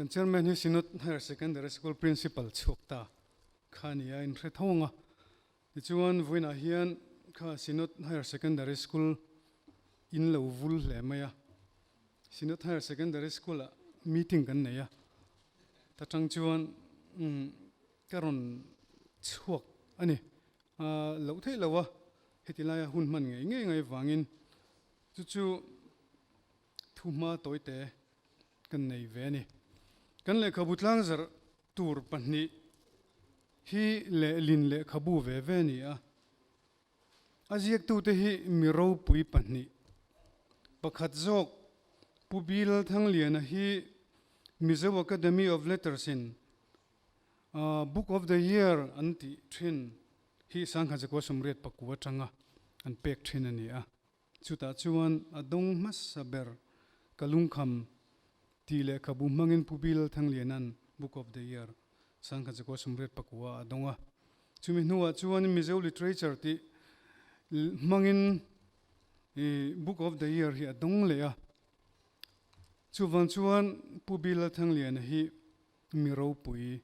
Kan chairman hi Synod Higher Secondary School Principal chhuak ta kha a ni a, in hre tho ang a. Tichuan vawiinah hian kha Synod Higher Secondary School in lo vul hle mai a. Synod Higher Secondary School ah meeting kan nei a, ta tang chuan ka rawn chhuak a ni. Loh theih lo a, heti laia hun hman ngei ngei ngai vangin chu chu thu hma tawite kan nei ve a ni. Kan lehkhabu tlangzarh tur pahnih hi lehlin lehkhabu ve ve a ni a. A ziaktute hi mi ropui pahnih, pakhat zawk Pu Bill Thangliana hi Mizo Academy of Letters in Book of the Year an tih thin hi Sangha Zakua Sawmriat pakua atanga an pek thin a ni a. Chutah chuan a dawng hmasa ber ka lungkham tih lehkhabu hmangin Pu Bill Thangliana'n Book of the Year Sangha Zakua Sawmriat pakua a dawng a. Chumi hnuah chuan Mizo Literature tih hmangin Book of the Year hi a dawng leh a. Chuvang chuan Pu Bill Thangliana hi mi ropui,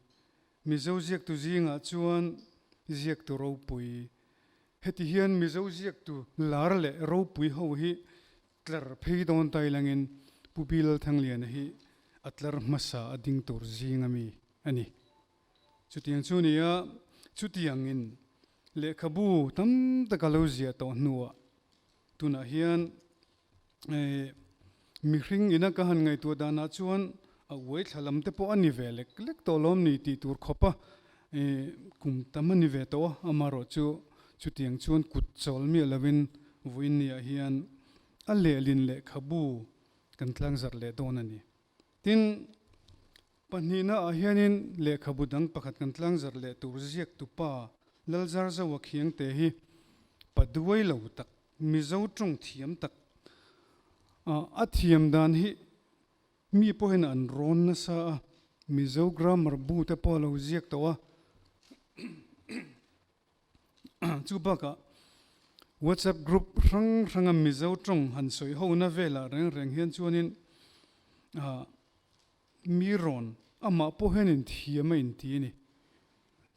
Mizo ziaktu zingah chuan ziaktu ropui. Heti hian Mizo ziaktu lar leh ropui ho hi tlar phei dawn tai langin Pu Bill Thangliana hi a tlar hmasa a ding tur zing ami a ni. Chutiang chu nia, chutiangin lehkhabu tam tak a lo ziah tawh hnuah tunah hian mihring ina ka han ngaihtuah danah chuan a uai thla lam te pawh a ni ve lek lek tawh lawm ni tih tur khawpa kum tam a ni ve tawh a, amaherawh chu chutiang chuan kut chawl miah lovin vawiin niah hian a lehlin lehkhabu kan tlangzarh leh dawn a ni. Tin, pahnihna ah hianin lehkhabu dang pakhat kan tlangzarh leh tur ziaktu pa Lalzarzoa Khiangte hi pa duai lo tak, Mizo tawng thiam tak, a thiam dan hi mi pawhin an rawn nasa a, Mizo grammar bu te pawh a lo ziak tawh a. Chu bakah WhatsApp group hrang hranga Mizo tawng han sawi hona velah reng reng hian chuanin mi rawn amah pawh hian inthiam a inti a ni.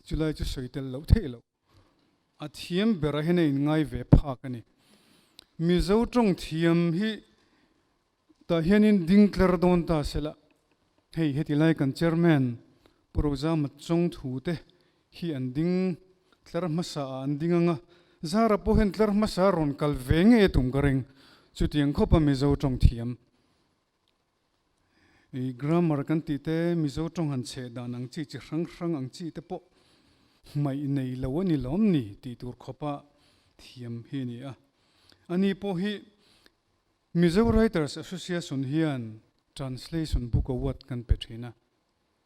Chulai chu sawi tel loh theih loh. A thiam berah hian a inngai ve phak a ni. Mizo tawng thiam hi tah hianin ding tler dawn ta sela, hei heti lai kan chairman Pu Rozama Chawngthu te hi an ding tler hmasa ah an ding ang a, Zara pawh hian tler hmasa rawn kal ve ngei a tum ka ring, chutiang khawpa Mizo tawng thiam. I grammar kan tih te, Mizo tawng han chheh dan ang chi chi hrang hrang ang chi te pawh hmaih nei lo a ni lawm ni tih tur khawpa thiam hi a ni a. Ani pawh hi Mizo Writers Association hian Translation Book Award kan pe thin a.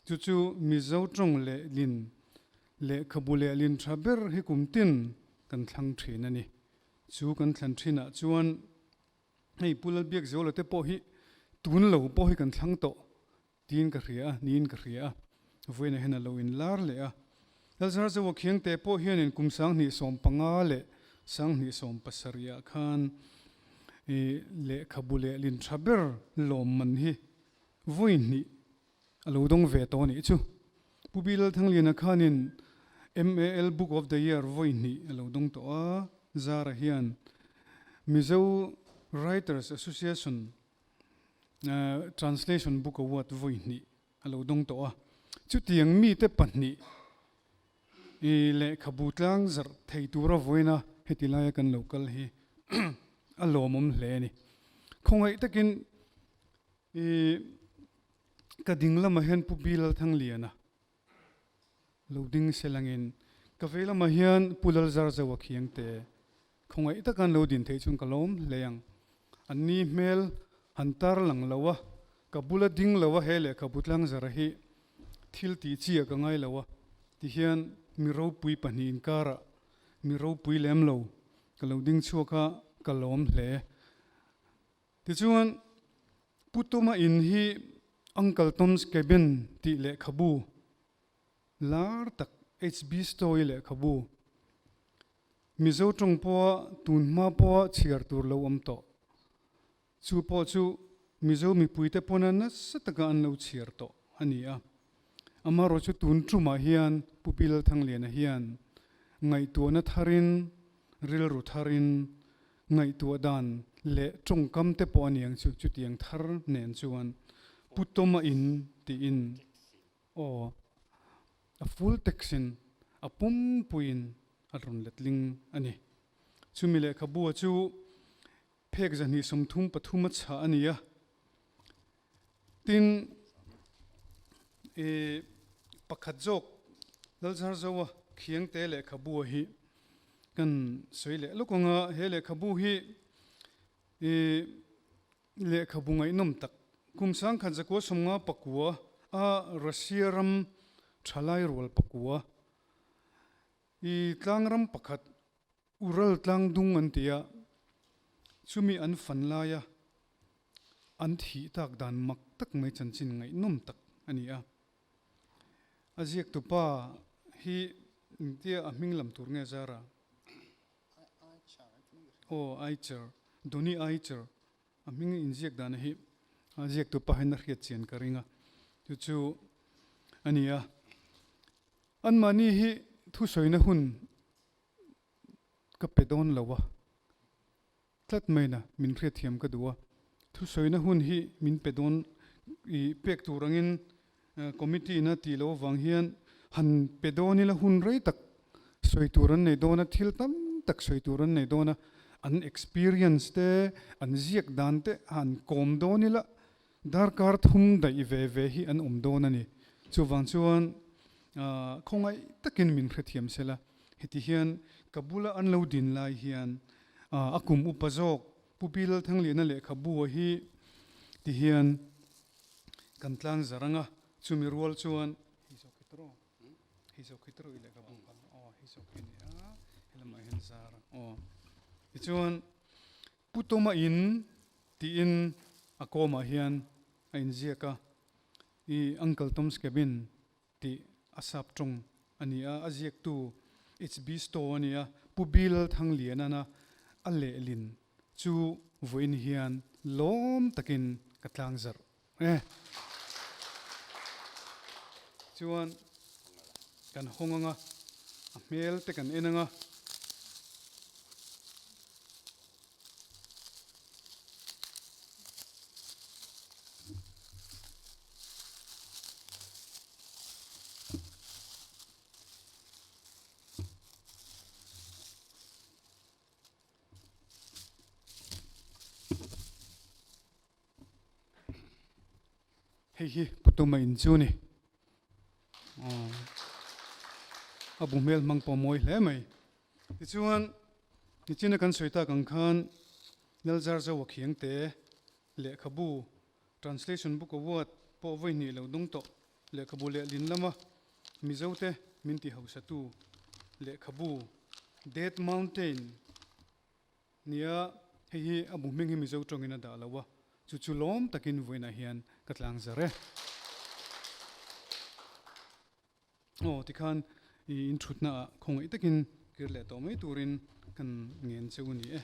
Chu chu Mizo tawng lehlin lehkhabu lehlin tha ber hi kum tin kan thlang thin a ni. Chu kan thlan thinah chuan Hei Pu Lalbiakzuala te pawh hi tun lo pawh hi kan thlang tawh tiin ka hria a, niin ka hria a, vawiinah hian a lo inlar leh a. Lalzarzoa Khiangte pawh hianin kum 2015 leh 2017 ah khan i lehkhabu lehlin tha ber lawmman hi vawi hnih a lo dawng ve tawh a nih chu. Pu Bi Lalthangliana khanin MAL Book of the Year vawi hnih a lo dawng tawh a, Zara hian Mizo Writers Association Translation Book Award vawi hnih a lo dawng tawh a. Chutiang mite pahnih i lehkhabu tlang zarh thei tura vawiina heti laia kan lo kal hi a lawmawm hle a ni. Khawngaih takin I ka ding lamah hian Pu Bi Lalthangliana lo ding se langin ka vei lamah hian Pu Lalzarzoa Khiangte khawngaih taka an lo din theih chuan ka lawm hle ang. An ni hmel han tar lang lo a, ka bula ding lo a he lehkhabu tlangzara hi thil tih chi ah ka ngai lo a tihian mi ropui pahnih inkarah mi ropui lem lo ka lo ding chhuak a ka lawm hle. Tichuan, Pu Tuma in hi Uncle Tom's Cabin tih lehkhabu lar tak HB Story lehkhabu Mizo tawng pawha tun hma pawha chhiar tur lo awm tawh. Chu pawh chu Mizo mipuite pawna nasa taka an lo chhiar tawh. a ni a. Amaherawhchu tun tumah hian Pu Pi Lalthangliana hian ngaihtuahna tharin, rilru tharin, ngaihtuah dan leh tawngkam te pawh a niang chu chutiang thar nen chuan Pu Tawma in tiin aw a full text in a pumpuiin a rawn letling a ni. Chumi lehkhabua chu phek 233 a chhah a ni a. Tin, i pakhat zawk Lalzarzoa Khiangte lehkhabua hi kan sawi leh lawk ang a, he lehkhabu hi i lehkhabu ngaihnawm tak kum 1959 a Russia ram thalai rual pakua i tlangram pakhat Ural tlangdung an ti a, chumi an fan laia an thih tak dan mak tak mai chanchin ngaihnawm tak a ni a. A ziaktupa hi engtia a hming lam tur nge Zara? Aw, Aicher, Donny Aicher a hming inziak dan hi a ziaktupa hian a hriat chian ka ring a, chu chu a ni a. Anmahni hi thusawina hun ka pe dawn lo a, tlat maina min hriatthiam ka duh a, thusawina hun hi min pe dawn i pek tur angin committee in a tih loh avang hian han pe dawn ila hun rei tak sawi tur an nei dawn a, thil tam tak sawi tur an nei dawn a, an experience te an ziak dan te han kawm dawn ila Darkar thum daih ve ve hi an awm dawn a ni. Chuvang chuan khawngaih takin min hrethiam sela, heti hian ka bula an lo din lai hian a kum upa zawk Pu Pi Lalthangliana lehkhabu hi ti hian kan tlang zar ang a, chumi rual chuan hei zawk hi tawrh aw, hei zawk hi tawrh i lehkhabu kha aw hei zawk hi a ni a, helamah hian zar ang aw. Tichuan Pu Tawma in tiin a kawmah hian a inziak a, I Uncle Tom's Cabin tih a sap tawng a ni a, a ziaktu HB Stowe a ni a, Pu Bill Thanglianana a lehlin chu vawiin hian lawm takin ka tlang zarh e. Chuan kan hawng anga, a hmel te kan en anga. Hei hi Putuma in chu ni. A bu hmel hmang pawh mawi hle mai. Tichuan, nichina kan sawi tak ang khan Lalzarzoa Khiangte lehkhabu Translation Book Award pawh vawi hnih lo dawng tawh lehkhabu lehlin lama Mizote min ti hausatu lehkhabu Dead Mountain Nia, hei hi a bu hming hi Mizo tawngin a dah lo a, chu chu lawm takin vawiinah hian ka tlang zar e. Aw, tikhan i inthutna ah khawngaih takin kir leh tawh mai turin kan ngen che u ni e.